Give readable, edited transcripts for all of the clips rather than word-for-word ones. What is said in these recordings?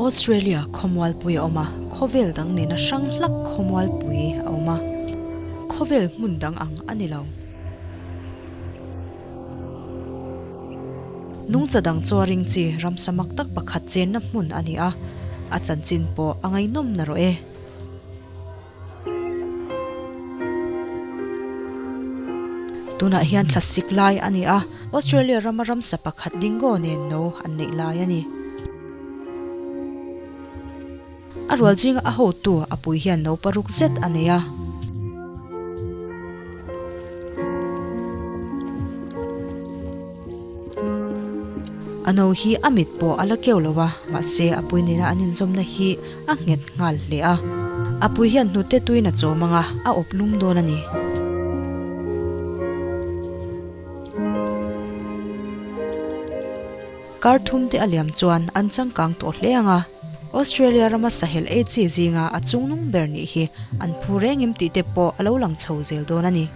Australia khawmualpui a awm a, khawvel dang nena hrang hlak khawmualpui a awm a, khawvel hmun dang ang a ni lo. Nungcha dang chaw ring chi ramsa mak tak pakhat chenna hmun a ni a, a chanchin pawh a ngaihnawm na rawh e. Tunah hian thlasik lai a ni a, Australia rama ramsa pakhat dingo nen no an neih lai a ni. A rual zinga a hotu a pui hian no paruk zet a nei a. A no hi a mit pawh a la keu lo a, mahse a pui nena an inzawmna hi a nghet nghal hle a. A pui hian hnute tuin a chawm ang a, a awp lum dawn a ni. Kar thum te a liam chuan an changkang tawh hle ang a, Australia rama sahel ei chi zinga a chungnung ber nih hi an phu reng em tih te pawh a lo lang chho zel dawn a ni.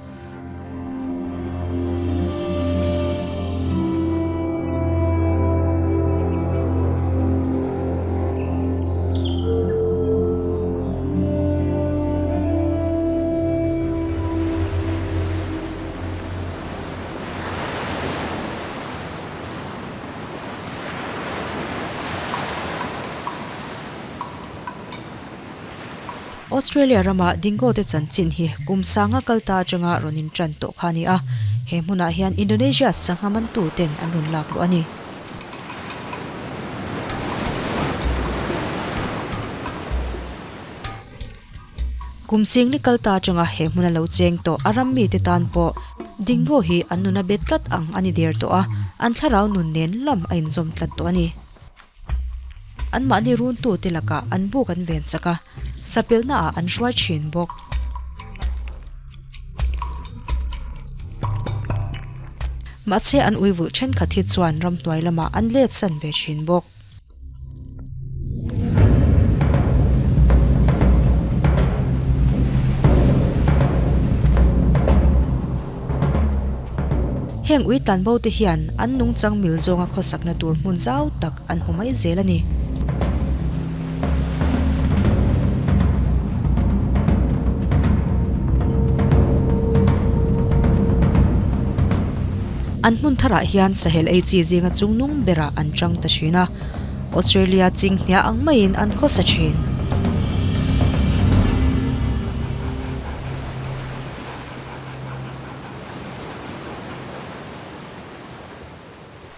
Australia rama dingo te chanchin hi kum sanga kal ta atanga rawn intan tawh kha a ni a, he hmunah hian Indonesia sangha mantu ten an rawn lak luh a ni. Kum chingli kal ta atanga he hmuna lo cheng tawh a ram mite tan pawh dingo hi an nun a bet tlat ang a ni der tawh a, an thlarau nun nen lam a inzawm tlat tawh a ni. Anmahni runtute lakah an buk an ven chak a, sapelnaah an hruai thin bawk. Mahse an uivulh thenkhat hi chuan ramhnuai lamah an let san ve thin bawk. Heng ui tlanbo te hian an nungchang mil zawnga khawsakna tur hmun zau tak an hmu mai zel a ni. An hmun tharah hian sahel ei chi zinga chungnung berah an chang ta thin a. Australia chinghnia ang maiin an khawsa thin.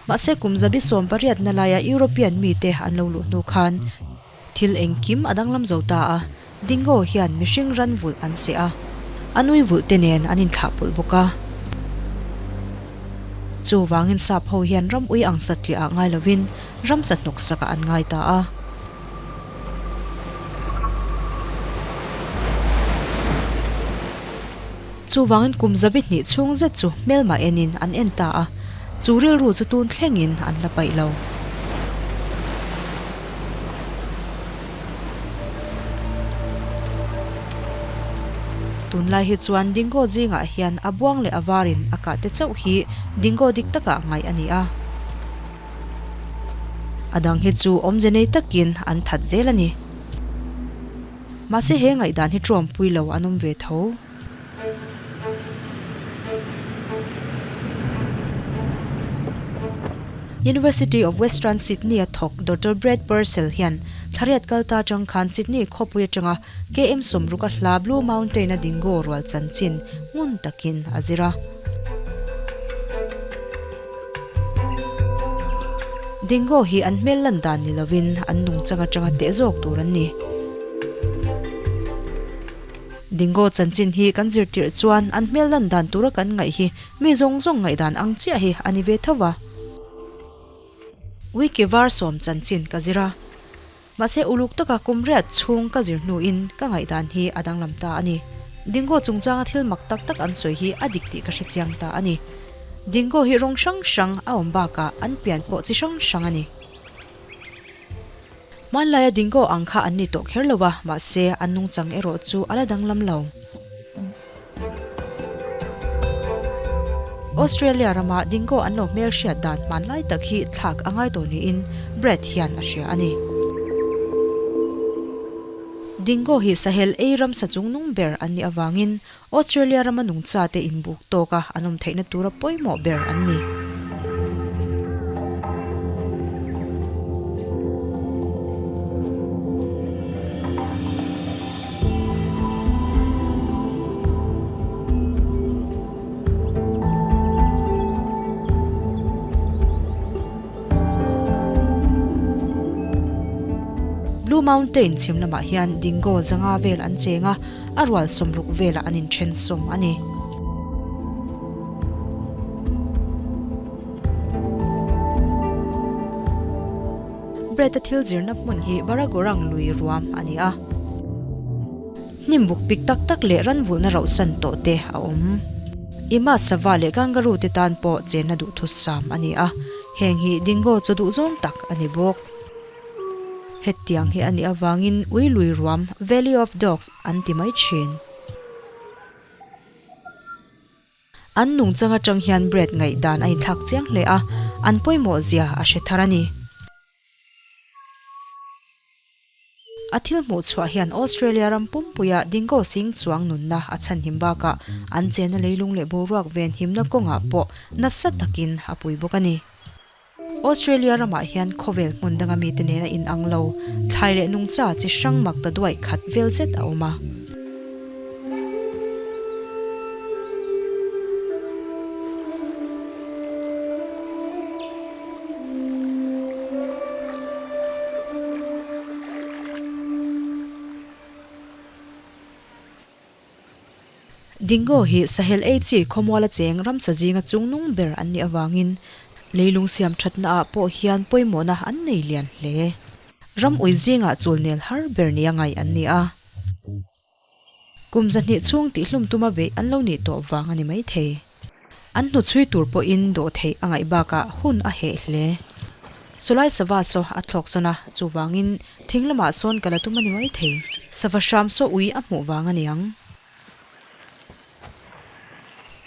Mahse kum zabi 18 na laia European mite an lo luh hnu khan thil engkim a danglam zo ta a, dingo hian mihring ran vulh an seh a, a nui vulh te nen an inthlah pawlh bawk a. Chuvangin sap ho hian ram ui ang satliah ah ngai lovin ramsa hnawk sakah an ngai ta a. Chuvangin kum zabi hnih chhung zet chu hmelmah enin an en ta a, chu rilru chu tun thlengin an la paih lo. Tunlai hi chuan dingo zingah hian a buang leh a varin a kah te chauh hi dingo dik takah ngaih a ni a. A dang hi chu awmze nei takin an that zel a ni. Mahse he ngaihdan hi ṭuampui lo an awm ve tho. University of Western Sydney a thawk Doctor Brad Purcell hian thlariat kal ta atang khan Sydney khawpui atanga KM sawmruk a hla Blue Mountain a dingo rual chanchin ngun takin a zir a. Dingo hi an hmel lan dan ni lovin an nungchang atanga teh zawk tur an ni. Dingo chanchin hi kan zirtirh chuan an hmel lan dan tura kan ngaih hi mi zawng zawng ngaihdan ang chiah hi a ni ve tho va. Wiki var sawm chanchin ka zir a. Mahse uluk taka kum riat chhung ka zir hnuin ka ngaihdan hi a danglam ta a ni. Dingo chungchanga thil mak tak tak an sawi hi a dik tih ka hrechiang ta a ni. Dingo hi rawng hrang hrang a awm bakah an pian pawh chi hrang hrang a ni. Hmanlaia dingo ang kha an ni tawh kher lo a, mahse an nungchang erawh chu a la danglam lo. Australia rama dingo an lo hmelhriat dan hmanlai tak hi thlak a ngai tawh niin Brad hian a hria a ni. Dingo hi sahel ei ramsa chungnung ber an nih avangin Australia rama nungchate inbuk tawka an awm theihna tura pawimawh ber an ni. Blue Mountain chhim lamah hian dingo 500 vel an cheng a, a rual 60 velah an inthen sawm a ni. Brett-a thil zirna hmun hi Baragorang lui ruam a ni a. Hnim buk pik tak tak leh ranvulhna rauhsan tawh te a awm. Ima sava leh kangaroo te tan pawh chenna duhthusam a ni a, heng hi dingo chaw duh zawng tak a ni bawk. Hetiang hi a nih avangin ui lui ruam, Valley of Dogs, an ti mai thin. An nungchang atang hian Brad ngaihdan a inthlak chiang hle a, an pawimawh zia a hre thar a ni. A thil hmuh chhuah hian Australia ram pumpuia dingo sing chuang nunna a chhanhim bakah an chenna leilung leh boruak venhimna kawngah pawh nasa takin a pui bawk a ni. Australia ramah hian khawvel hmun danga mite nena inang lo thlai leh nungcha chi hrang mak ta duaih khat vel zet a awm a. Dingo hi Sahel ei chi khawmuala cheng ramsa zinga chungnung ber an nih avangin leilung siam thatna ah pawh hian pawimawhna an nei lian hle. Ram ui zingah chulnel har ber nia ngaih an ni a. Kum 200 chhung tihhlum tuma beih an lo nih tawh vang a ni maithei. An hnuchhui tur pawhin dawh theih a ngaih bakah hun a heh hle. Sawlai sava saw a thlawk sawn a, chuvangin thing lamah sawn kal a tum a ni maithei. Sava hram saw ui a hmuh vang a niang.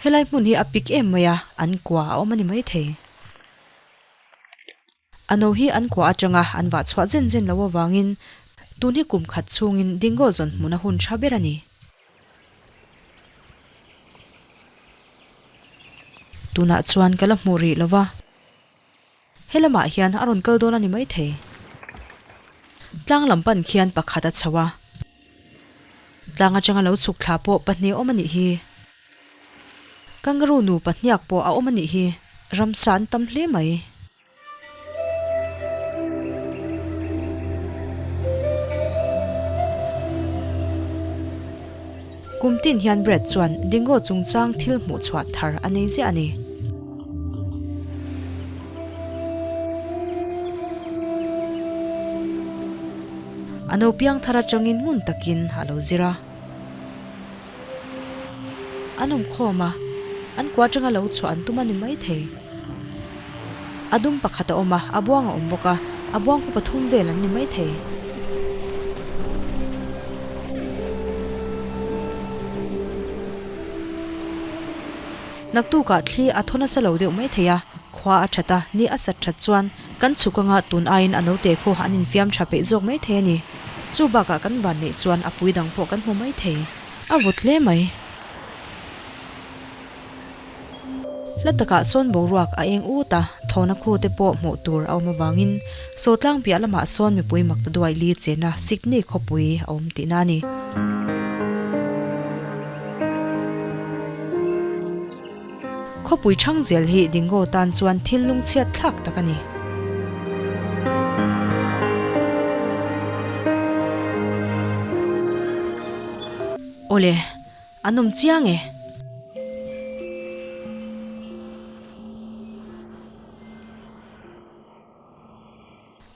Helai hmun hi a pik em mai a, an kua a awm a ni maithei. A no hi an kua atanga an vah chhuah zen zen lo avangin tun hi kum khat chhungin dingo zawn hmuhna hun tha ber a ni. Tunah chuan ka la hmuh rih lo va, he lamah hian a rawn kal dawn a ni maithei. Tlang lam pan khian pakhat a chho a, tlang atanga lo chhuk thla pawh pahnih a awm a nih hi. Kangaroo nu pahniak pawh a awm a nih hi, ramsa an tam hle mai. Kum tin hian Brad chuan dingo chungchang thil hmuh chhuah thar a nei ziah a ni. A no piang thar atangin ngun takin a lo zir a. An awm khawm a, an kua atanga lo chhuah an tum a ni maithei. A dum pakhat a awm a, a buang a awm bawk a, a buang khu pathum vel an ni maithei. Naktukah thli a thaw nasa lo deuh maithei a, khua a that a, ni a sat that chuan kan chhuk anga tun aiin a note khu an infiam tha peih zawk maithei a ni. Chu bakah kan van neih chuan a pui dang pawh kan hmu maithei. A vawt hle mai. Hla takah sawn boruak a eng ut a, thlawhna khu te pawh hmuh tur a awm avangin Sawtlang piah lamah sawn mipui mak ta duai li chena Sydney khawpui a awm tihna a ni. Khawpui chhang zel hi dingo tan chuan thil lungchhiat thlak tak a ni. Awle, an awm chiang e.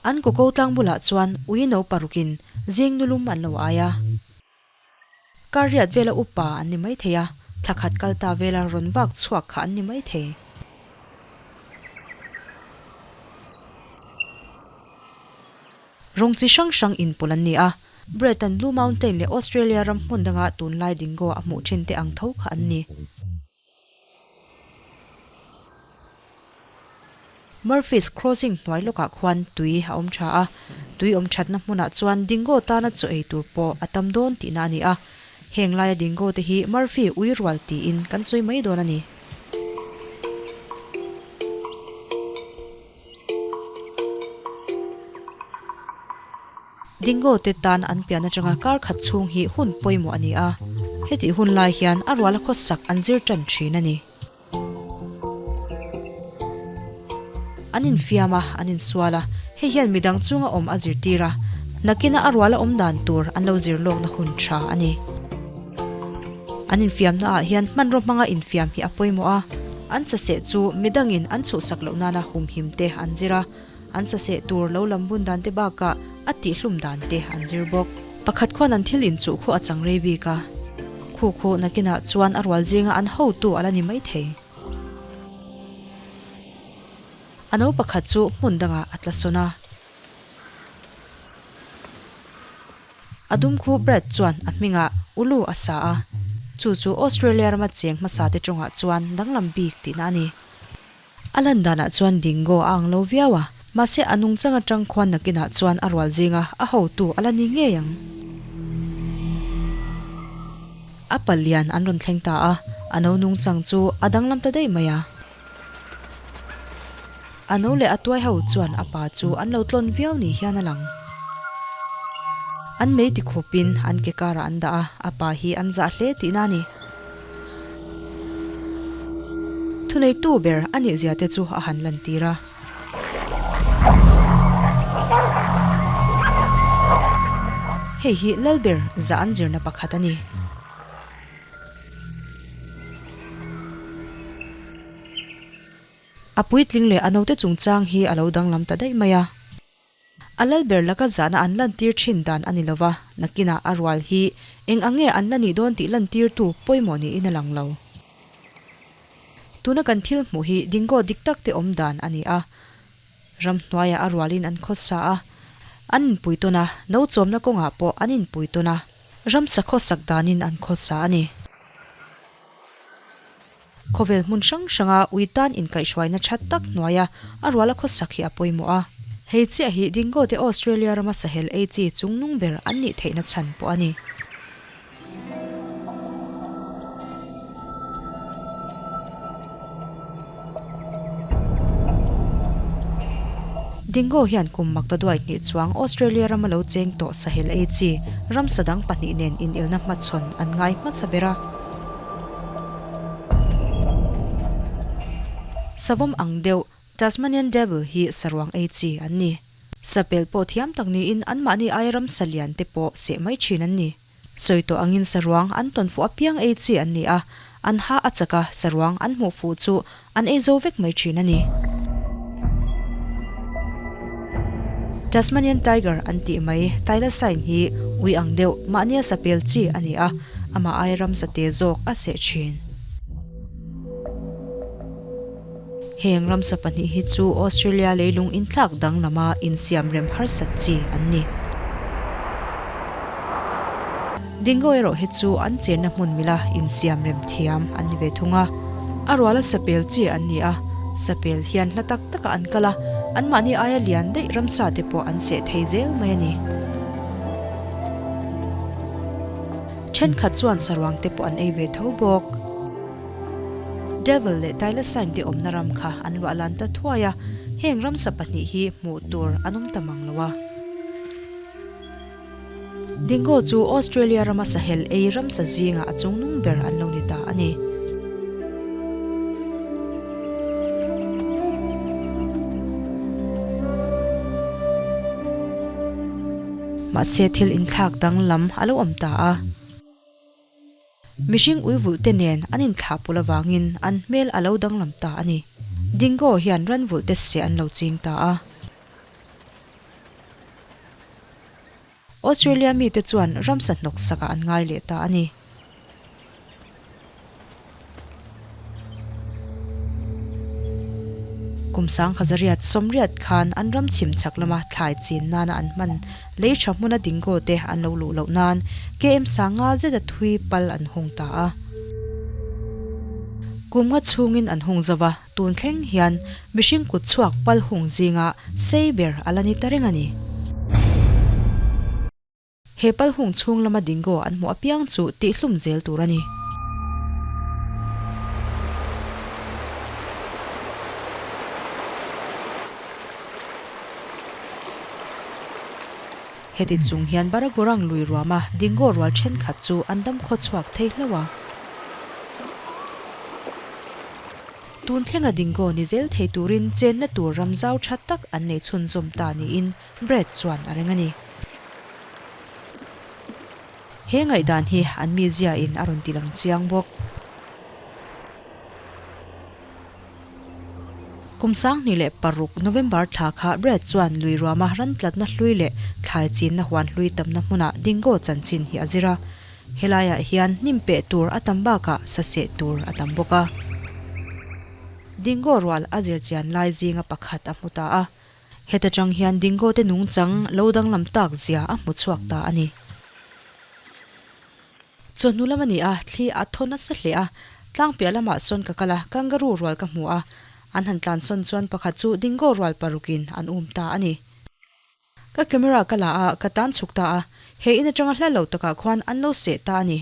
An kawko tlang bulah chuan ui no parukin zing nulum an lo ai a. Kar riat vela upa an ni maithei a, thla khat kal ta vela rawn vak chhuak kha an ni maithei. Rawng chi hrang hrang inpawlh an ni a, Breton, Blue Mountain leh Australia ram hmun danga tunlai dingo a hmuh thin te ang tho kha an ni. Murphy's Crossing hnuai lawkah khuan tui a awm tha a, tui awm thatna hmunah chuan dingo tana chaw ei tur pawh a tam dawn tihna a ni a. Heng laia dingo te hi Murphy ui rual tiin kan sawi mai dawn a ni. Dingo te tan an pian atanga kar khat chhung hi hun pawimawh a ni a, hetih hun lai hian a ruala khawsak an zir tan thin a ni. An infiam a, an insual a, hei hian midang chunga awm a zirtir a, nakina a ruala awm dan tur an lo zir lawkna hun tha a ni. An infiamna ah hian hmanraw hmanga infiam hi a pawimawh a, an saseh chu midangin an chhuhsak loh nana humhim te an zir a, an saseh tur lo lam bun dan te bakah a tihhlum dan te an zir bawk. Pakhat khuan an thil inchuh khu a chang rei bik a, khu khu nakinah chuan a rual zinga an hotu a la ni maithei. A no pakhat chu hmun dangah a tla sawn a. A dum khu Brad chuan a hmingah Ulu a sa a, chu chu Australia rama cheng hmasa te tawngah chuan danglam bik tihna a ni. A lan danah chuan Dingo a ang lo viau a, mahse a nungchang atang khuan nakinah chuan a rual zinga a hotu a la ni ngei ang. A palian an rawn thleng ta a, a no nungchang chu a danglam ta daih mai a. A no leh a tuai ho chuan a pa chu an lo tlawn viau ni hian a lang. An mei tikhawpin an ke karah an dah a, a pa hi an zah hle tihna a ni. Thuneitu ber a nih zia te chu a han lantir a. Hei hi Lalber zah an zirna pakhat a ni. A puitling leh a naute chungchang hi a lo danglam ta daih mai a. A lalber laka zahna an lantir thin dan a ni lo va, nakinah a rual hi eng ang nge an la nih dawn tih lantirtu pawimawh niin a lang lo. Tuna kan thil hmuh hi dingo dik tak te awm dan a ni a. Ramhnuaiah a rualin an khawsa a, an inpui tawn a, no chawmna kawngah pawh an inpui tawn a, ramsa khawsak danin an khawsa a ni. Khawvel hmun hrang hranga ui tan inkaihhruaina tha tak hnuaia a ruala khawsak hi a pawimawh a. Hei chiah hi Dingo te Australia rama sahel ei chi chungnung ber an nih theihna chhan pawh a ni. Dingo hian kum makta duai hnih chuang Australia rama lo cheng tawh sahel ei chi ramsa dang pahnih nen inelna hmachhawn an ngai hmasa ber a. Savawm ang deuh, Tasmanian Devil hi saruang ei chi an ni. Sapel pawh thiam tak niin anmahni aia ramsa lian te pawh seh mai thin an ni. Sawi tawh angin saruang an tawn fuh apiang ei chi an ni a, an ha a chak a, saruang an hmuh fuh chu an ei zo vek mai thin a ni. Tasmanian Tiger an tih mai Thylacine hi ui ang deuh mahnia sapel chi a ni a, amah ai ramsa te zawk a seh thin. Heng ramsa pahnih hi chu Australia leilung inthlak danglama insiamrem harsat chi an ni. Dingo erawh hi chu an chenna hmun mila insiamrem thiam an ni ve thung a. A ruala sapel chi an ni a, sapel hian hla tak takah an kal a, anmahni aia lian daih ramsa te pawh an seh thei zel mai a ni. Thenkhat chuan saruang te pawh an ei ve tho bawk. Devil leh Thylacine te awmna ram kha an luah lan ta thuai a, heng ramsa pahnih hi hmuh tur an awm ta mang lo a. Dingo chu Australia rama sahel ei ramsa zingah a chungnung ber an lo ni ta a ni. Mahse thil inthlak danglam a lo awm ta a. Mihring uivulh te nen an inthlah pul avangin an hmel a lo danglam ta a ni. Dingo hian ranvulh te seh an lo ching ta a. Australia mite chuan ramsa hnawk sakah an ngai leh ta a ni. Kum Sangkhazariat sawmriat khan an ram chhim chhak lama thlai chin nana an hman lei tha hmuna dingo te an lo luh loh nan KM sanga zeta thui pal an hung ta a. Kum nga chhungin an hung zo va, tun thleng hian mihring kut chhuak pal hung zinga sei ber a la ni ta reng a ni. He pal hung chhung lama dingo an hmuh apiang chu tihhlum zel tur a ni. Heti chung hian Baragurang lui ruama dingo rual thenkhat chu an dam khaw chhuak thei hlauh a. Tun thlenga dingo ni zel thei turin chenna tur ram zau tha tak an nei chhunzawm ta niin Brad chuan a reng a ni. He ngaihdan hi an mizia in a rawn ti lang chiang bawk. Kum 2006 November thla kha Brad chuan lui ruama ran tlatna hlui leh thlai chinna huan hlui tamna hmunah dingo chanchin hi a zir a. Helaiah hian hnim peh tur a tam bakah saseh tur a tam bawk a. Dingo rual a zir chian lai zinga pakhat a hmu ta a. Heta tang hian dingo te nungchang lo danglam tak zia a hmu chhuak ta a ni. Chawhnu lam a ni a, thli a thaw nasa hle a. Tlang piah lamah sawn ka kal a, kangaroo rual ka hmu a. An han tlan sawn chuan pakhat chu dingo rual parukin an um ta a ni. Ka camera ka la a, ka tan chhuk ta a. He in atanga hla lo takah khuan an lo seh ta a ni.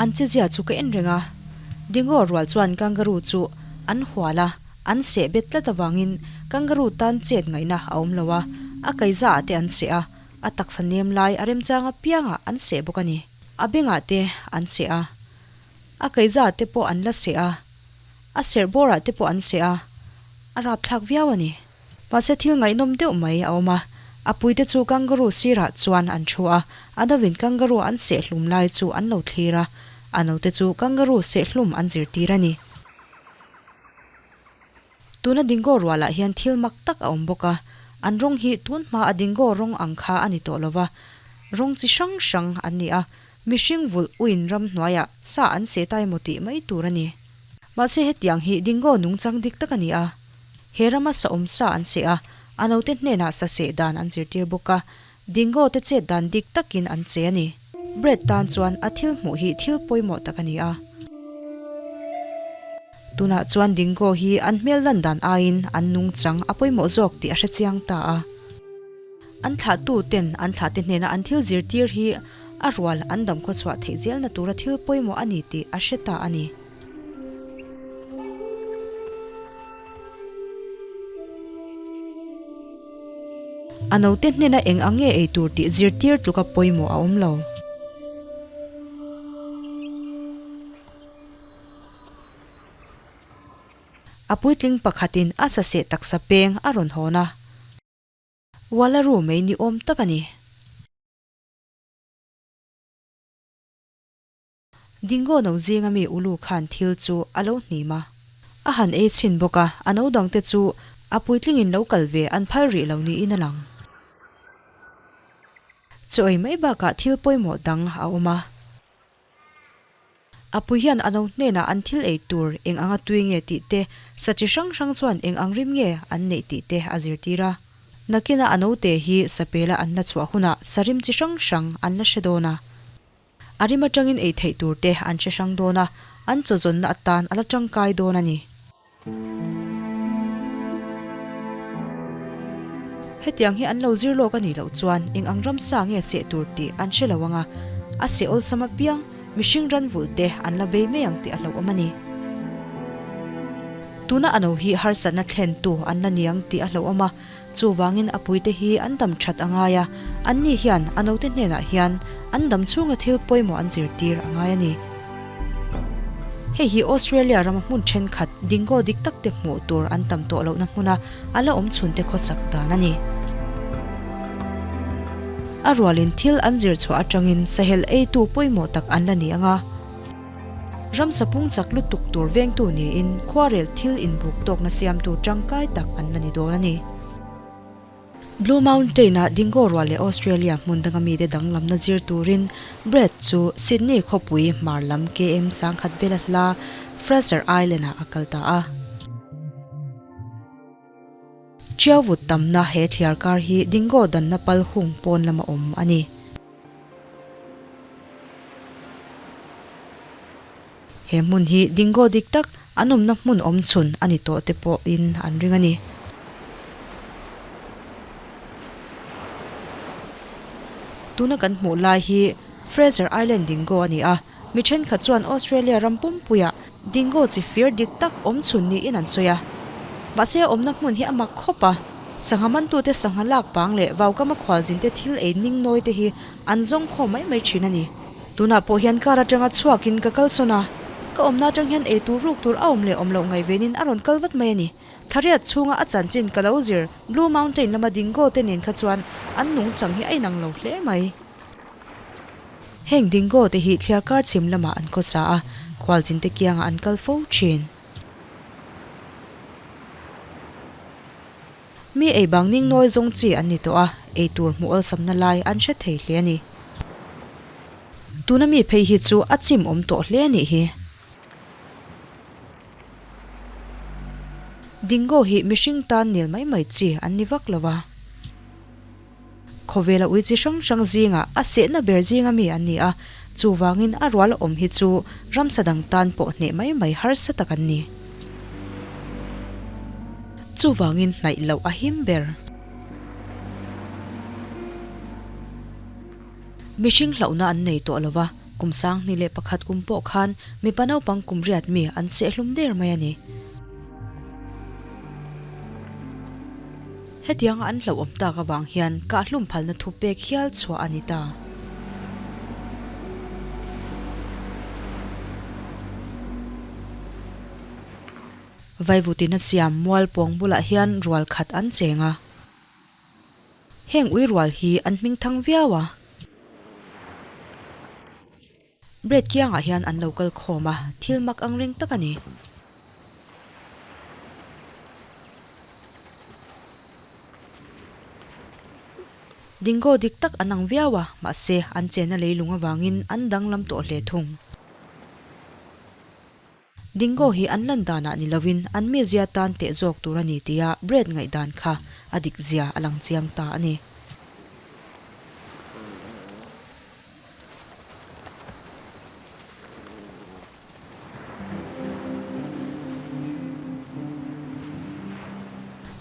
An chezia chu ka en reng a, Dingo rual chuan kangaroo chu an hual a, an seh bet tlat avangin kangaroo tan chet ngaihna a awm lo a, a kaiza ah te an seh a, a taksa nem lai a remchang apiangah an seh bawk a ni. A bengah te an seh a. A kaiza te pawh an la seh a, a serh bawrah te pawh an seh a, a rapthlak viau a ni. Mahse thil ngaihnawm deuh mai a awm a, a puite chu kangaroo sirah chuan an thu a, a novin kangaroo an seh hlum lai chu an lo thlir a, a note chu kangaroo seh hlum an zirtir a ni. Tuna dingo rualah hian thil mak tak a awm bawk a, an rawng hi tun hma a dingo rawng ang kha a ni tawh lo va, rawng chi hrang hrang an ni a, mihring vulh uin ramhnuaiah sa an seh ta emaw tih mai tur a ni. Mahse hetiang hi dingo nungchang dik tak a ni a, he rama sa awm sa an seh a, a note hnenah sa seh dan an zirtir bawk a, dingo te chet dan dik takin an che a ni. Brad tan chuan a thil hmuh hi thil pawimawh tak a ni a. Tunah chuan Dingo hi an hmel lan dan aiin an nungchang a pawimawh zawk tih a hre chiang ta a. An thlahtu ten an thlahte hnena an thil zirtir hi a rual an dam khawchhuah theih zelna tura thil pawimawh a ni tih a hre ta a ni. A note hnena eng ang nge ei tur tih zirtir tluka pawimawh a awm lo. A puitling pakhatin a saseh taksa peng a rawn hawn a. Wallaroo mai ni awm tak a ni. Dingo no zinga mi ulu khan thil chu a lo hnim a. A han ei chhin bawk a, a no dangte chu a puitlingin lo kal ve an phal rih lo niin a lang. Chaw ei mai bakah thil pawimawh dang a awm a. A pui hian a no hnenah an thil ei tur eng anga tui nge tih te, sa chi hrang hrang chuan eng ang rim nge an neih tih te a zirtir a. Nakina a note hi sapela an la chhuah hunah sa rim chi hrang hrang an la hre dawn a. A rim atangin ei theih tur te an hre hrang dawn a, an chawzawnna atan a la tangkai dawn a ni. Hetiang hi an lo zir lawk a nih loh chuan eng ang ramsa nge seh tur tih an hre lo ang a, a seh awlsam apiang mihring ran vulh te an la bei mai ang tih a hlauhawm a ni. Tuna a no hi harsatna thlentu an la ni ang tih a hlauhawm a, Chuvangin a puite hi an dam that a ngai a, anni hian a note hnenah hian an dam chhunga thil pawimawh an zirtir a ngai a ni. Hei hi Australia rama hmun thenkhat dingo dik tak te hmuh tur an tam tawh lohna hmuna a la awm chhunte khawsak dan a ni. A rualin thil an zir chhuah atangin sahel eitu pawimawh tak an la ni ang a. Ramsa pung chak lutuk tur vengtu niin khuarel thil inbuk tawkna siamtu tangkai tak an la ni dawn a ni. Blue Mountain-a Dingo rual leh Australia hmun danga mite danglamna zir turin Brad chu Sydney khawpui hmar lam KM 10,000 vela hla Fraser Island-ah a kal ta a. Ṭiau vut tamna he thliar kar hi dingo danna pal hung pawn lama awm a ni. He hmun hi dingo dik tak an awmna hmun awm chhun a ni tawh te pawhin an ring a ni. Tuna kan hmuh lai hi Fraser Island dingo a ni a, mi thenkhat chuan Australia ram pumpuiah dingo chi fir dik tak awm chhun niin an sawi a. Mahse a awmna hmun hi a mak khawp a, sangha mantute sangha lak pang leh vaukama khualzinte thil ei ning nawi te hi an zawng khawm mai mai thin a ni. Tunah pawh hian car atanga chhuakin ka kalsawn a, ka awmna atang hian ei tur ruk tur a awm leh awm loh ngaihvenin a rawn kal vat mai a ni. Thariat chhunga a chanchin ka lo zir Blue Mountain lama dingo te nen kha chuan an nungchang hi a inang lo hle mai. Heng dingo te hi thliarkar chhim lamah an khawsa a, khualzin te kiangah an kal fo thin. Mi ei bang ning nawi zawng chi an ni tawh a, ei tur hmuh awlsamna lai an hre thei hle a ni. Tuna mi phei hi chu a chim awm tawh hle a nih hi. Dingo hi mihring tan nel mai mai chi an ni vak lo va. Khawvela ui chi hrang hrang zingah a sehna ber zinga mi an ni a, chuvangin a rual awm hi chu ramsa dang tan pawh hneh mai mai harsa tak an ni. Chuvangin hnaih loh a him ber. Mihring hlauhna an nei tawh lo va, kum 2001 kum pawh khan mipa naupang kum riat mi an sehhlum der mai a ni. Hetianga an hlauhawm tak avang hian kahhlum phalna thu pek hial chhuah a ni ta. Vaivutin a siam mual pawng bulah hian rual khat an cheng a. Heng ui rual hi an hming thang viau a. Bread kiangah hian an lo kal khawm a, thil mak ang reng tak a ni. Dingo dik tak an ang viau a, mahse an chena leilung avangin an danglam tawh hle thung. Dingo hi an lan danah ni lovin an mizia tan teh zawk tur a ni tia Brad ngaihdan kha a dik zia a lang chiang ta a ni.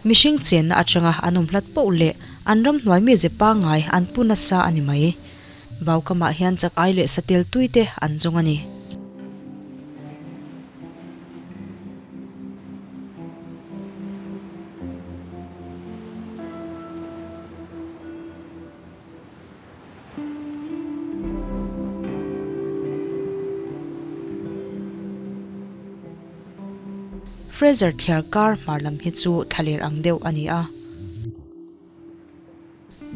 Mihring chenna atanga an awm hlat poh leh an ramhnuai mi ze pangngai an pu nasa a ni mai. Vaukamah hian chak ai leh satel tui te an zawng a ni. Fraser thliar kar hmar lam hi chu thlaler ang deuh a ni a.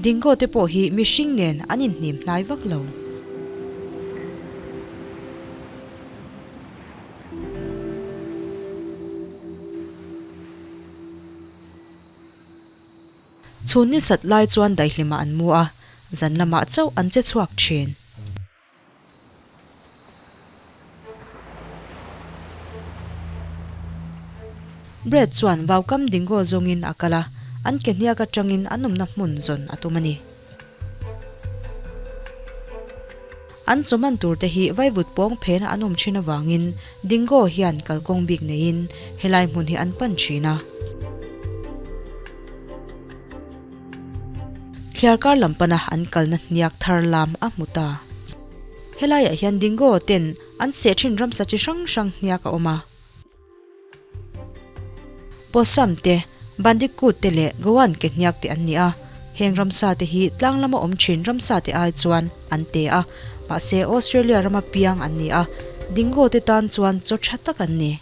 Dingo te pawh hi mihring nen an inhnim hnai vak lo. Chhun ni sat lai chuan daihlimah an mu a, zan lamah chauh an che chhuak thin. Brad chuan vaukam dingo zawngin a kal a, an ke hniak atangin an awmna hmun zawn a tum a ni. An chawman tur te hi vaivut pawng phena an awm thin avangin Dingo hian kalkawng bik neiin helai hmun hi an pan thin a. Thliarkar lam pana an kalna hniak thar lam a hmu ta. Helaiah hian Dingo ten an seh thin ramsa chi hrang hrang hniak a awm a. Possum te, Bandicoot te leh Goan ke hniak te an ni a. Heng ramsa te hi tlang lama awm thin ramsa te ai chuan an te a, mahse Australia rama piang an ni a, dingo te tan chuan chaw tha tak an ni.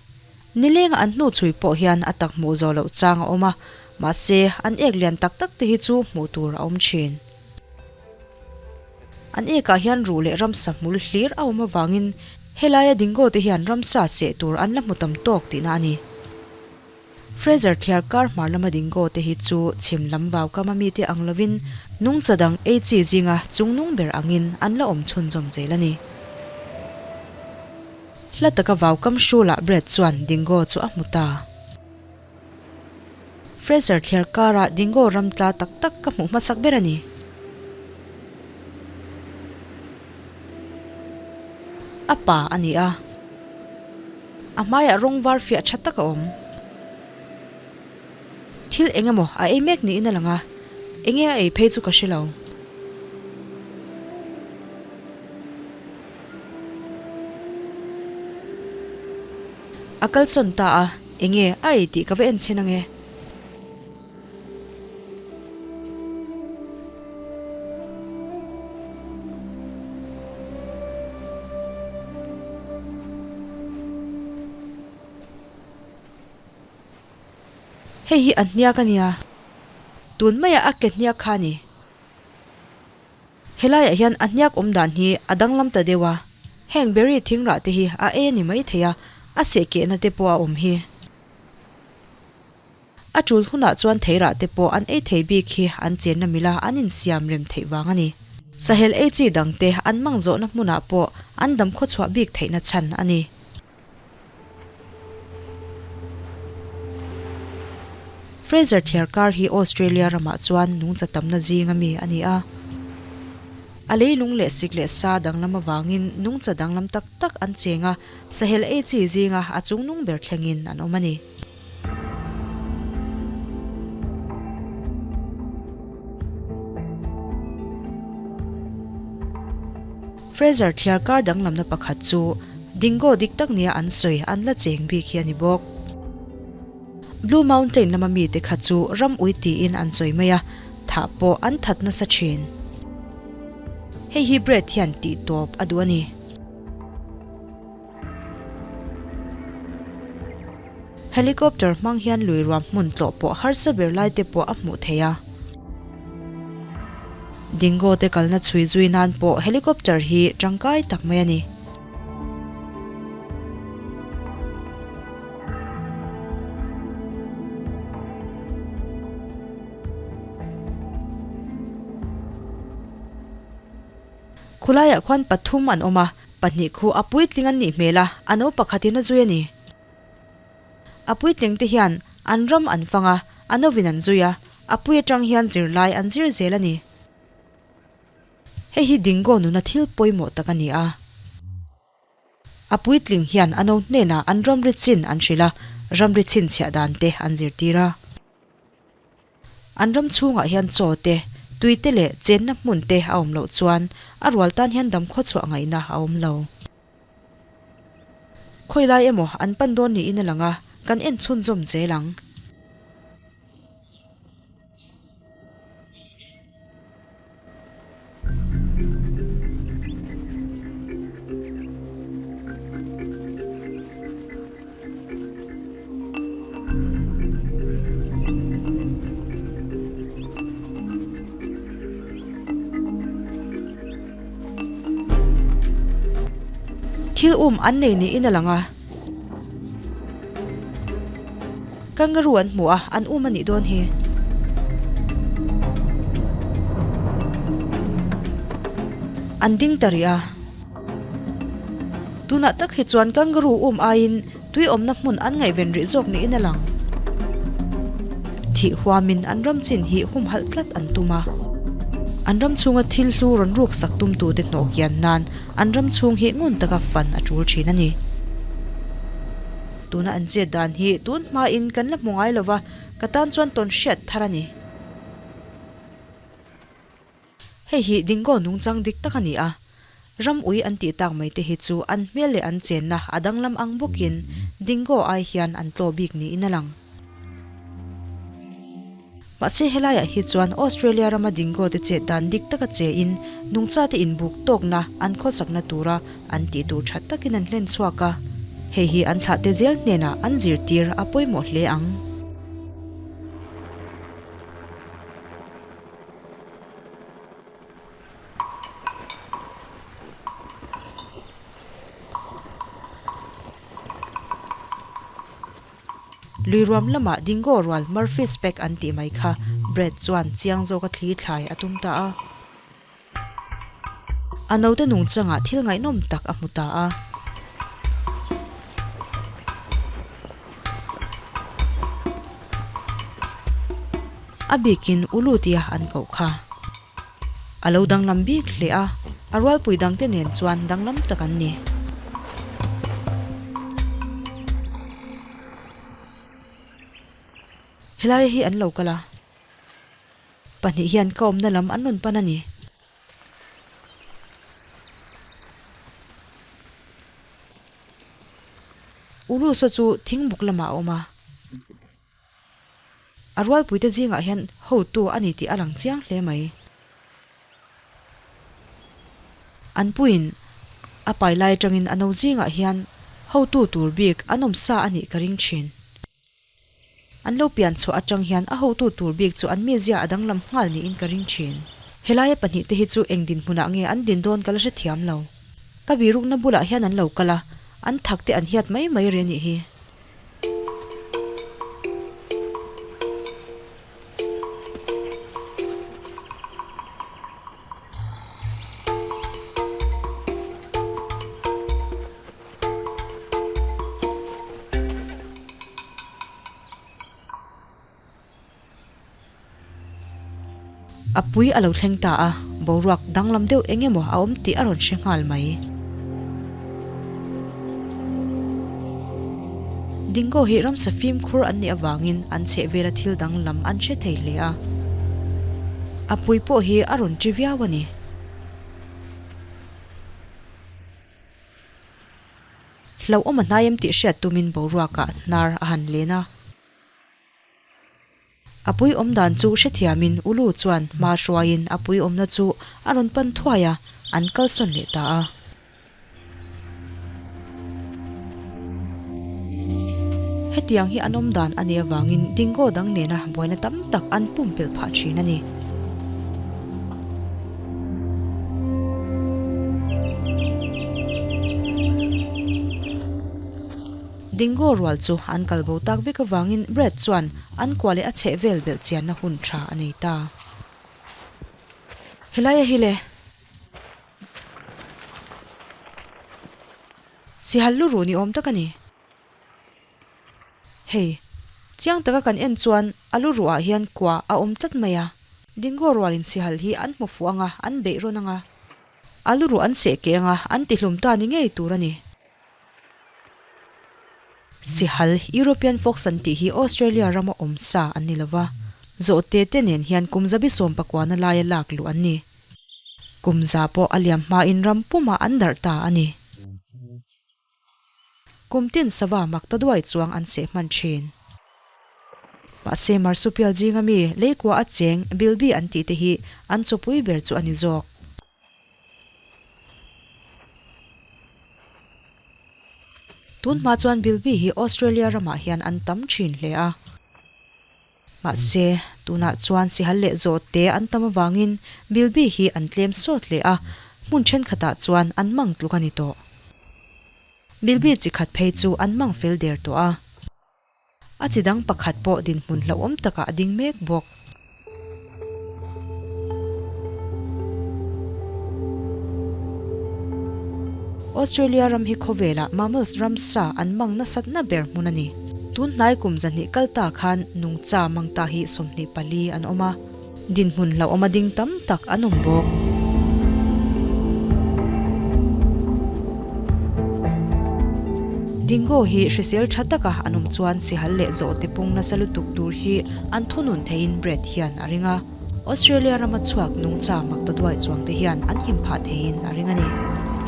Nilenga an hnu chhui pawh hian a tak hmuh zawh loh chang a awm a, mahse an ek lian tak tak te hi chu hmuh tur a awm thin. An ekah hian ruh leh ramsa hmul hlir a awm avangin helaia dingo te hian ramsa seh tur an la hmu tam tawk tihna a ni. Fraser thliar kar hmar lama dingo te hi chu chhim lam vau kama mite ang lovin nungcha dang ei chi zinga chungnung ber angin an la awm chhunzawm zel a ni. Hla taka vau kam hrulah Brad chuan dingo chu a hmu ta. Fraser thliar kara dingo ram tla tak tak ka hmuh hmasak ber a ni. A pa a ni a. A hmaiah rawng var fiah tha tak a awm. Thil eng emaw a ei mek niin a lang a, enge a ei phei chu ka hre lo. A kalsawn ta a, enge a ei tih ka va en chhin ange. Hei hi a hniak a nia. Tun maiah a ke hniak kha a ni. Helaiah hian a hniak awm dan hi a danglam ta deuh a. Heng berry thing rah te hi a ei a ni maithei a, a seh kehna te pawh a awm hi. A tul hunah chuan theirah te pawh an ei thei bik hi an chenna mila an insiam rem theih vang a ni. Sahel ei chi dang te an hmang zawhna hmunah pawh an dam khawchhuah bik theihna chhan a ni. Fraser Thiarkar hi Australia ramah chuan nungcha tamna zinga mi a ni a. A leilung leh sik leh sa danglam avangin nungcha danglam tak tak an cheng a, sahel ei chi zinga a chungnung ber thlengin an awm a ni. Fraser thliar kar danglamna pakhat chu dingo dik tak nia an sawi an la cheng bik hi a ni bawk. Blue Mountain lama mite kha chu ram ui tiin an sawi mai a, thah pawh an that nasa thin. Hei hi Brad hian tih tawp a duh a ni. Helicopter hmang hian lui ruam hmun tlawh pawh harsa ber lai te pawh a hmuh theih a. Dingo te kalna chhui zui nan pawh helicopter hi tangkai tak mai a ni. Khulaiah khuan pathum an awm a, pahnih khu a puitling an nih hmel a, a no pakhatin a zui a ni. A puitling te hian an ram an fang a, a novin an zui a, a pui atang hian zirlai an zir zel a ni. Hei hi dingo nuna thil pawimawh tak a ni a. A puitling hian a no hnenah an ramri chin an hrilh a, ramri chhinchhiah dan te an zirtir a. An ram chhungah hian chaw te, tui te leh chenna hmun te a awm loh chuan a rual tan hian dam khawchhuah ngaihna a awm lo. Khawilai emaw an pan dawn niin a lang a, kan en chhunzawm zel ang. Thil um an nei niin a lang a. Kangaroo an hmu a, an um a nih dawn hi. An ding ta rih a. Tunah tak hi chuan kangaroo um aiin tui awmna hmun an ngaihven rih zawk niin a lang. Thih huamin an ram chin hi humhalh tlat an tum a. An ram chhunga thil hlu rawn ruksak tumtute hnawh kian nan an ram chhung hi ngun taka fan a tul thin a ni. Tuna an chet dan hi tun hmain kan la hmu ngai lova, ka tan chuan tawn hriat thar a ni. Hei hi dingo nungchang dik tak a ni a, ram ui an tih tak mai te hi chu an hmel leh an chenna a danglam ang bawkin dingo ai hian an tlaw bik niin a lang. Mahse helaiah hi chuan Australia rama dingo te chet dan dik taka che in nungcha te inbuk tawkna an khawsakna tura an tih tur tha takin an hlen chhuak a, hei hi an thlahte zel hnenah an zirtir a pawimawh hle ang. Lui ruam lamah dingo rual Murphy's Pack an tih mai kha Brad chuan chiang zawka thli thlai a tum ta a. A naute nungchangah thil ngaihnawm tak a hmu ta a. A bikin Ulu tia an koh kha. A lo danglam bik hle a, a rualpui dangte nen chuan danglam tak an ni. Helai hi an lo kal a. Pahnih hian ka awmna lam an rawn pan a ni. Ulusa chu thingbuk lamah a awm a. A rualpuite zingah hian hotu a ni tih a lang chiang hle mai. An puiin a pai lai atangin a no zingah hian hotu tur bik an awm sa a nih ka ring thin. An lo pian chhuah atang hian a hotu tur bik chu an mizia a danglam nghal niin ka ring thin. Helaia pahnihte hi chu eng dinhmunah nge an din dawn ka la hrethiam lo. Ka birukna bulah hian an lo kal a, an thak te an hiat mai mai ri a nih hi. A pui a lo thleng ta a, boruak danglam deuh eng emaw a awm tih a rawn hre nghal mai. Dingo hi ramsa fimkhur an nih avangin an chhehvela thil danglam an hre thei hle a, a pui pawh hi a rawn ṭi viau a ni. Hlauhawm a hnai em tih hriat tumin boruakah hnar a han len a. A pui awm dan chu hrethiamin Ulu chuan hma hruaiin a pui awmna chu a rawn pan thuai a, an kalsawn leh ta a. Hetiang hi an awm dan a nih avangin dingo dang nena buaina tam tak an pumpelh phah thin a ni. Dingo rual chu an kal bo tak vek avangin Brad chuan an kua leh a chheh vel belh chianna hun tha a nei ta. Helaia hi le. Sihal lu ruh ni awm tak a ni. Hei, chiang taka kan en chuan a lu ruhah hian kua a awm tlat mai a. Dingo rualin sihal hi an hmu fuh ang a, an beih rawn ang a. A lu ruh an seh keh ang a, an tihlum ta ni ngei tur a ni. Sihal, European fox an tih hi Australia rama awm sa an ni lova, zawhte te nen hian kum zabi sawm pakuana laia lak luh an ni. Kum za pawh a liam hmain ram pumah an darh ta a ni. Kum tin sava mak ta duai chuang an seh hman thin. Mahse marsupial zinga mi leikua a cheng bilby an tih te hi an chawpui ber chu a ni zawk. Tun hma chuan bilby hi Australia ramah hian an tam thin hle a. Mahse, tunah chuan sihal leh zawhte an tam avangin bilby hi an tlem sawt hle a, hmun thenkhatah chuan an mang tluk a ni tawh. Bilby chi khat phei chu an mang fel der tawh a. A chi dang pakhat pawh dinhmun hlauhawm takah a ding mek bawk. Australia ram hi khawvelah mammals ramsa an mang nasatna ber hmun a ni. Tun hnai kum zahnih kal ta khan nungcha mang ta hi 24 an awm a, dinhmun hlauhawm a ding tam tak an awm bawk. Dingo hi hrisel tha taka an awm chuan sihal leh zawhte pung nasa lutuk tur hi an thunun theiin Brett hian a ring a. Australia rama chhuak nungcha mak ta duai chuang te hian an him phah theiin a ring a ni.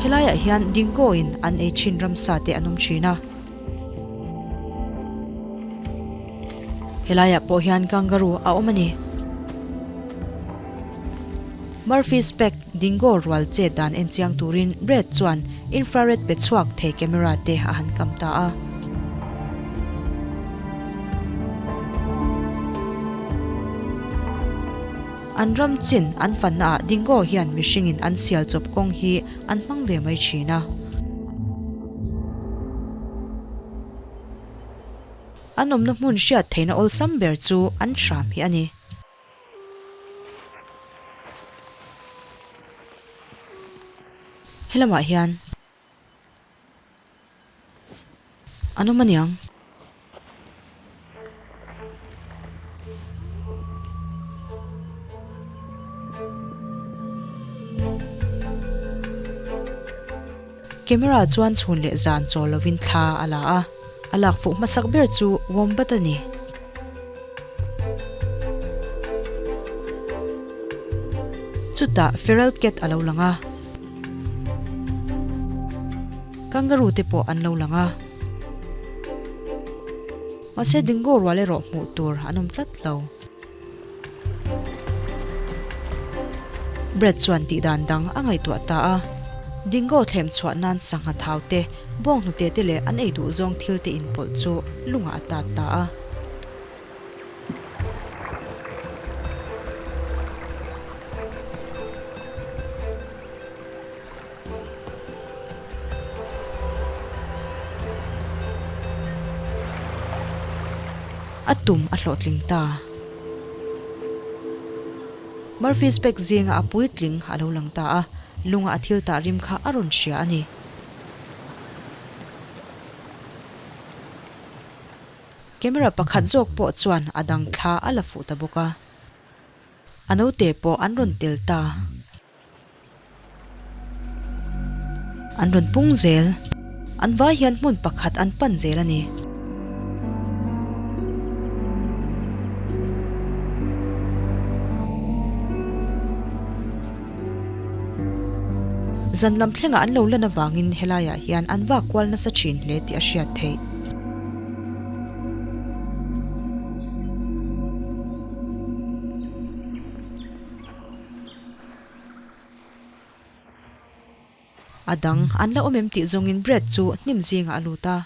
Helaiah hian dingo in an ei thin ramsa te an awm thin a. Helaiah pawh hian kangaroo a awm a ni. Murphy's Pack dingo rual chet dan en chiang turin Brad chuan infrared pe chhuak thei camera te a han kam ta a. An ram chin an fanna ah dingo hian mihringin an sial chawp kawng hi an hmang ve mai thin a. An awmna hmun hriat theihna awlsam ber chu an hram hi a ni. Helamah hian an awm aniang. Camera chuan chhun leh zan chawl lovin thla a la a, a lak fuh hmasak ber chu wombat a ni. Chutah feral cat a lo lang a. Kangaroo te pawh an lo lang a. Mahse dingo rual erawh hmuh tur an awm tlat lo. Brad chuan tih dan dang a ngaihtuah ta a. Dingo thlem chhuah nan sangha thau te, bawng hnute te leh an ei duh zawng thil te inpawlh chu lungah a tat ta a. A tum a hlawhtling ta. Murphy's bag zinga a puitling a lo lang ta a, lunga a thil tah rim kha a rawn hria a ni. Camera pakhat zawk pawh chuan a dang thla a la fuh ta bawk a. A naute pawh an rawn tel ta. An rawn pung zel. An vai hian hmun pakhat an pan zel a ni. Zan lam thlengah an lo lan avangin helaiah hian an vak kual nasa thin hle tih a hriat theih. A dang an la awm em tih zawngin Brad chu hnim zingah a lut a.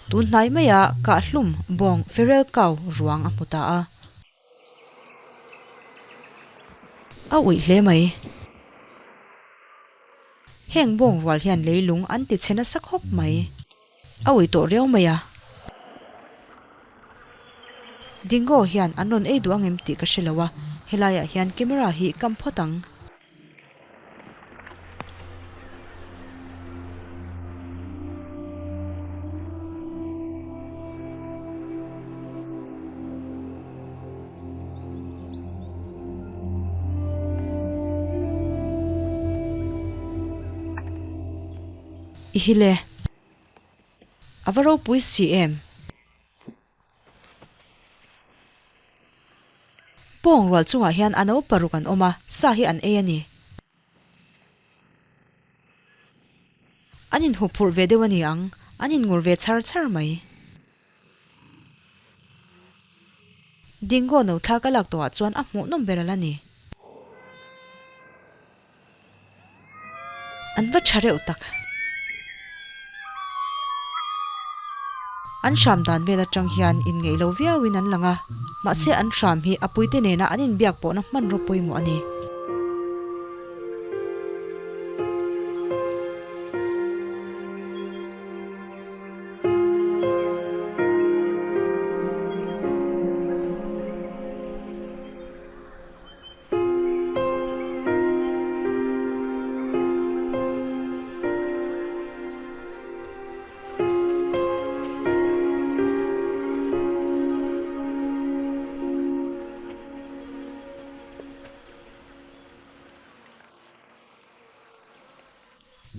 Tun hnai maiah kahhlum bawng Ferel kau ruang a hmu ta a. A uih hle mai. Heng bawng rual hian leilung an ti chhe nasa khawp mai. A uih tawh riau mai a. Dingo hian an rawn ei duh ang em tih ka hre lo a, helaiah hian camera hi kam phawt ang. I hi le. A va ropui si em? Pawng rual chungah hian a no paruk an awm a, sa hi an ei a ni. An inhuphurh ve deuh a ni ang, an inngur ve char char mai. Dingo no thla ka lak tawhah chuan a hmuhnawm ber a la ni. An va tha reuh tak. An hram dan vel atang hian inngeih lo viauin an lang a, mahse an hram hi a puite nena an inbiak pawhna hmanraw pawimawh a ni.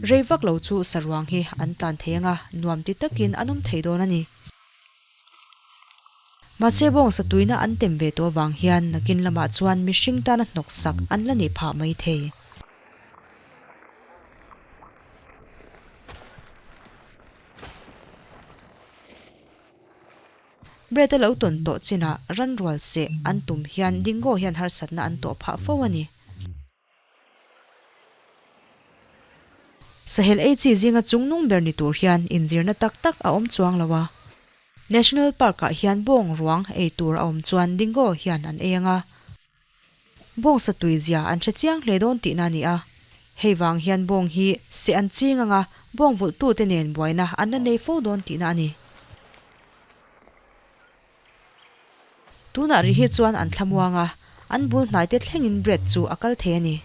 Rei vak lo chu saruang hi an tlan thei anga nuam ti takin an awm thei dawn a ni. Mahse bawngsa tuina an tem ve tawh avang hian nakin lamah chuan mihring tana hnawksak an la nih phah mai thei. Bread a lo tawn tawh chinah ranrual seh an tum hian dingo hian harsatna an tawh phah fo a ni. Sahel ei chi zinga chungnung ber ni tur hian inzirna tak tak a awm chuang lo a. National Park-ah hian bawng ruang ei tur a awm chuan dingo hian an ei ang a. Bawng satui zia an hre chiang hle dawn tihna a ni a. Hei vang hian bawng hi seh an ching ang a, bawng vulhtute nen buaina an la nei fo dawn tihna a ni. Tunah ri hi chuan an thlamuang a, an bul hnaite thlengin bread chu a kal thei a ni.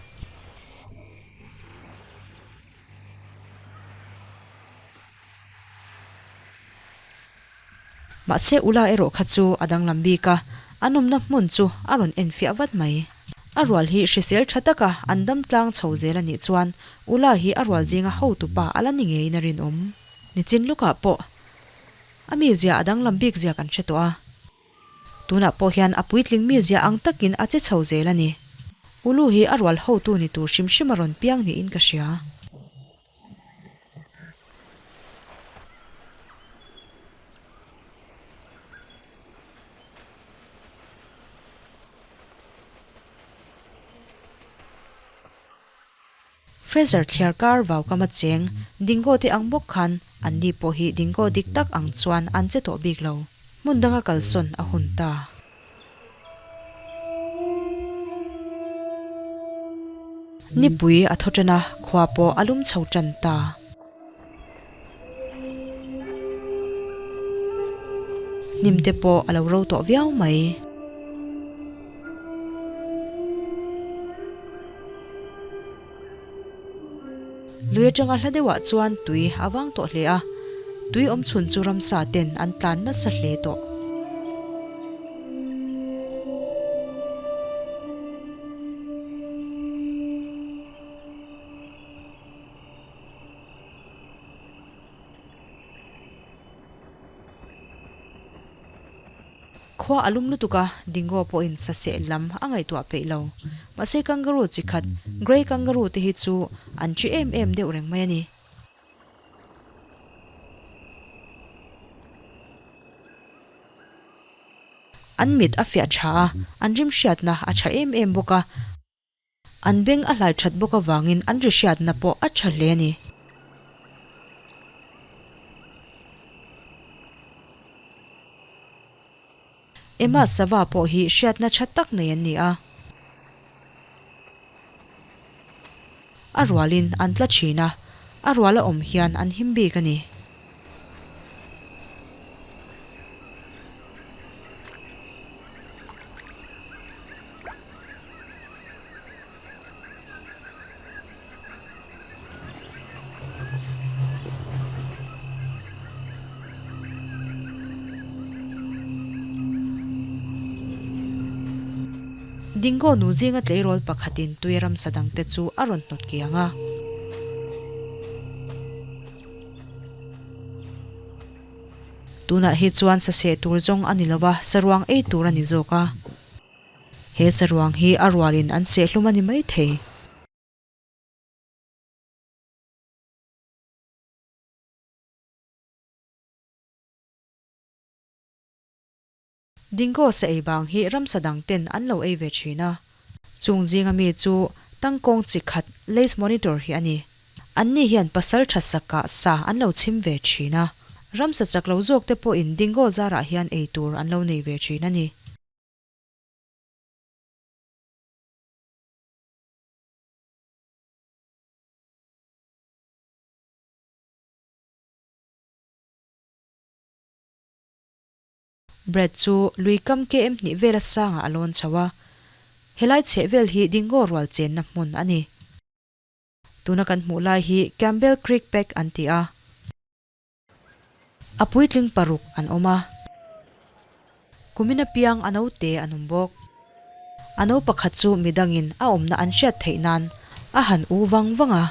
Mahse Ula erawh kha chu a danglam bik a, an awmna hmun chu a rawn enfiah vat mai. A rual hi hrisel tha taka an dam tlang chho zel a nih chuan Ula hi a rual zinga hotupa a la ni ngeiin a rinawm. Nichin lukah pawh a mizia a danglam bik zia kan hre tawh a. Tunah pawh hian a puitling mizia ang takin a che chho zel a ni. Ulu hi a rual hotu ni tur hrim hrim a rawn piang niin ka hria. Fraser thliar kar vaukama cheng dingo te ang bawk khan an ni pawh hi dingo dik tak ang chuan an che tawh bik lo. Hmun danga kalsawn a hun ta. Nipui a thaw tan a, khua pawh a lum chho tan ta. Hnim te pawh a lo ro tawh viau mai. Lui atanga hla deuhah chuan tui a vang tawh hle a, tui awm chhun chu ramsa ten an tlan nasa hle tawh. Khua a lum lutuk a, Dingo pawhin saseh lam a ngaihtuah peih lo. Mahse kangaroo chi khat, grey kangaroo te hi chu an chi em em deuh reng mai a ni. An mit a fiah tha a, an rimhriatna a tha em em bawk a. An beng a hlai that bawk avangin an ri hriatna pawh a tha hle a ni. Emma sava pawh hi hriatna tha tak nei an ni a. A rualin an tla thin a, a rual a awm hian an him bik a ni. Dingo nu zinga tleirawl pakhatin tui ramsa dangte chu a rawn hnawt kiang a. Tunah hi chuan saseh tur zawng a ni lo a, saruang ei tur a ni zawk a. He saruang hi a rualin an sehhlum a ni maithei. Dingo sa ei bang hi ramsa dang ten an lo ei ve thin a. Chung zinga mi chu tangkawng chi khat Lace Monitor hi a ni. Anni hian pasal tha sakah sa an lo chhim ve thin a. Ramsa chak lo zawk te pawhin dingo zarah hian ei tur an lo nei ve thin a ni. Brad chu lui kam KM hnih vela sangah a lawn chho a, helai chheh vel hi dingo rual chenna hmun a ni. Tuna kan hmuh lai hi Campbell Creek Pack an ti a. A puitling paruk an awm a. Kumin apiang a naute an awm bawk. A no pakhat chu midangin a awmna an hriat theih nan a han u vang vang a.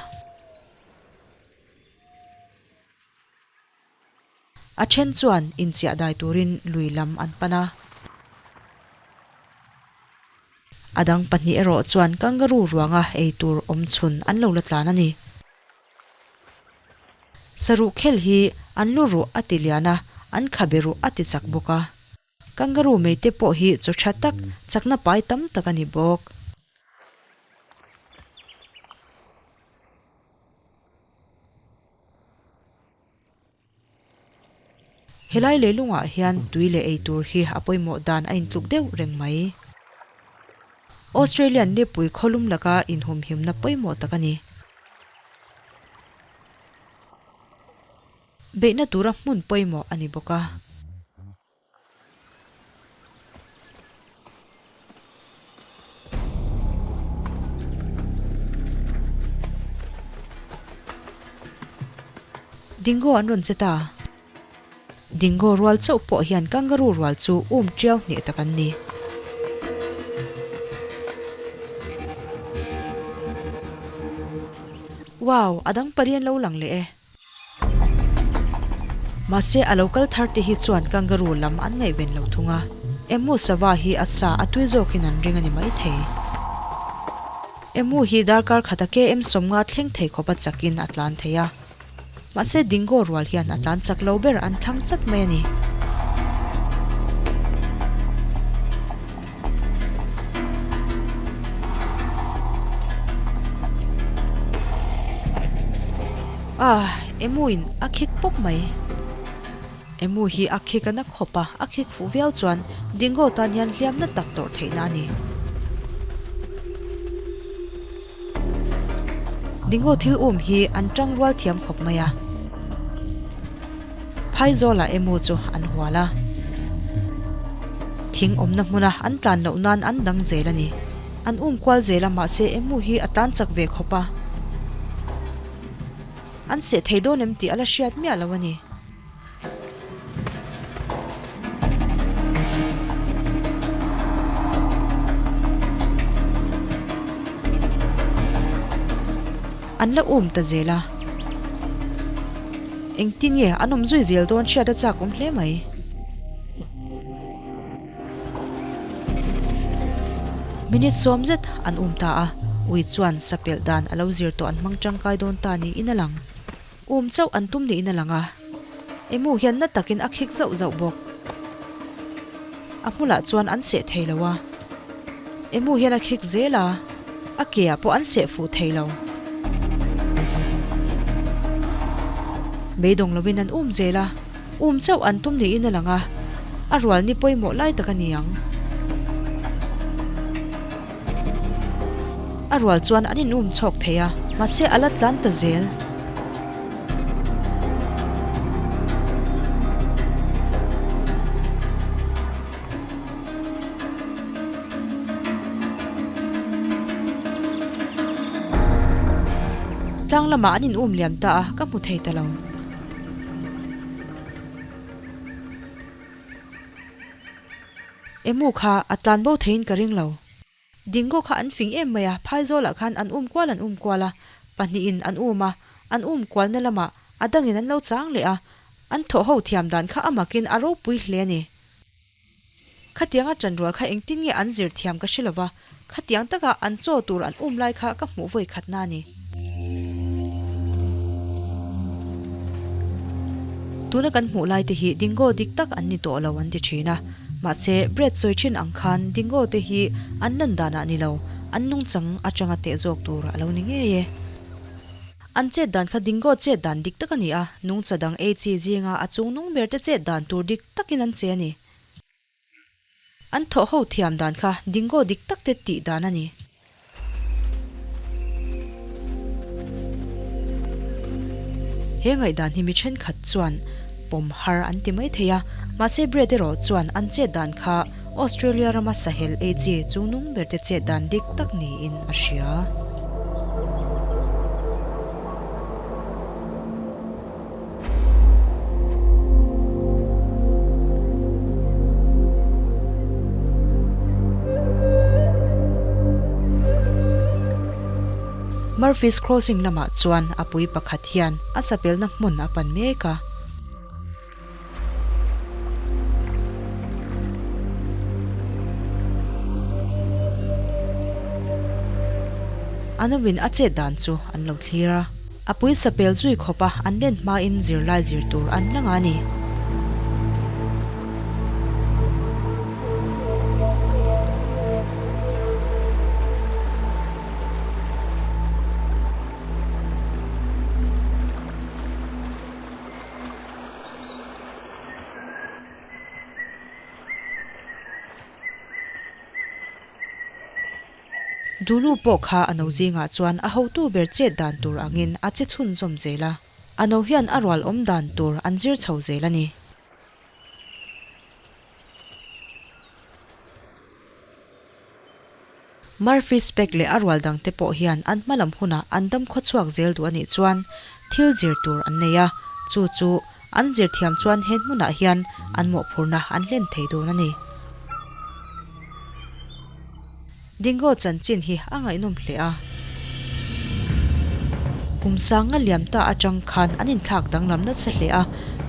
A then chuan inchiah dai turin lui lam an pan a. A dang pahnih erawh chuan kangaroo ruanga ei tur awm chhun an lo la tlan a ni. Saruh khel hi an lu ruh a ti lian a, an khabe ruh a ti chak bawk a. Kangaroo mei te pawh hi chaw tha tak, chakna pai tam tak a ni bawk. Helai leilungah hian tui leh ei tur hi a pawimawh dan a intluk deuh reng mai. Australian nipui khawlum laka inhumhimna pawimawh tak a ni. Beihna tura hmun pawimawh a ni bawk a. Dingo an rawn che ta. Dingo rual chauh pawh hian kangaroo rual chu um tiau hneh tak an ni. Wow, a dang pali an lo lang leh e. Mahse, a lo kal thar te hi chuan kangaroo lam an ngaihven lo thung a. Emu sava hi a sa a tui zawkin an ring a ni maithei. Emu hi darkar khata KM 50 thleng thei khawpa chakin a tlan thei a. Mahse dingo rual hian a tlan chak lo ber an thlang chat mai a ni. Ah, emu in a khik pawp mai. Emu hi a khik a na khawp a, a khik fuh viau chuan dingo tan hian hliamna tak tawrh theihna a ni. Dingo thil um hi an tang rual thiam khawp mai a. Phaizawlah emu chu an hual a. Thing awmna hmuna an tlan loh nan an dang zel a ni. An um kual zel a mahse emu hi a tlan chak ve khawp a. An seh thei dawn em tih a la hriat miah lo a ni. An la um ta zel a. Engtin nge an awm zui zel dawn hriat a chak awm hle mai. Minute 10 zet an um ta a, ui chuan sapelh dan a lo zir tawh an hmang tangkai dawn ta niin a lang. Um chauh an tum niin a lang a, Emu hian na takin a khik zauh zauh bawk. A hmulah chuan an seh thei lo a, Emu hian a khik zel a, a ke ah pawh an seh fuh thei lo. Beidawng lovin an um zel a, um chauh an tum niin a lang a, a rual ni pawimawh lai tak a ni ang. A rual chuan an in um chhawk thei a, mahse a la tlan ta zel. Tlang lamah an in um liam ta a, ka hmu thei ta lo. Emu kha a tlan bo theiin ka ring lo. Dingo kha an fing em mai a, phaizawlah khan an um kual an um kual a, pahnihin an um a, an um kualna lamah a dangin an lo chang leh a, an thawh ho thiam dan kha a makin a ropui hle a ni. Khatianga ṭanrual kha engtin nge an zir thiam ka hre lo va, khatiang taka an chaw tur an um lai kha ka hmuh vawi khatna a ni. Tuna kan hmuh lai te hi dingo dik tak an ni tawh lo an ti thin a, mahse bread sawi thin ang khan dingo te hi an lan danah ni lo, an nungchang atanga teh zawk tur a lo ni ngei e. An chet dan kha dingo chet dan dik tak a ni a, nungcha dang ei chi zinga a chung nung ber te chet dan tur dik takin an che a ni. An thawh ho thiam dan kha dingo dik tak te tih dan a ni. He ngaihdan hi mi thenkhat chuan pawm har an ti mai thei a, mahse Brett erawh chuan an chet dan kha Australia rama sahel ei chi chungnung ber te chet dan dik tak niin a hria. Murphy's Crossing lamah chuan a pui pakhat hian a chapelna hmun a pan mek a. A novin a chet dan chu an lo thlir a. A pawisa pel zui khawp a, an len hmain zirlai zir tur an la nga a ni. Dulu pawh kha a no zingah chuan a hotu ber chet dan tur angin a che chhunzawm zel a, a no hian a rual awm dan tur an zir chho zel a ni. Murphy Speck leh a rual dangte pawh hian an hma lam hunah an dam khawchhuak zel duh a nih chuan thil zir tur an nei a, chu chu an zir thiam chuan he hmunah hian an mawhphurhna an hlen thei dawn a ni. Dingo chanchin hi a ngaihnawm hle a. Kum sanga liam ta atang khan an inthlak danglam nasa hle a,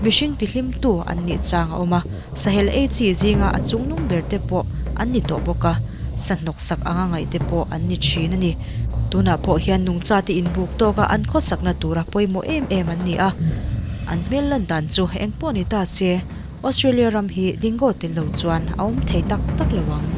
mihring tihlimtu an nih chang a awm a, sahel ei chi zinga a chungnung ber te pawh an ni tawh bawk a, sa hnawksak anga ngaih te pawh an ni thin a ni. Tunah pawh hian nungcha te inbuk tawka an khawsakna tura pawimawh em em an ni a, an hmel lan dan chu eng pawh ni ta se, Australia ram hi dingo tel lo chuan a awm thei tak tak lo ang.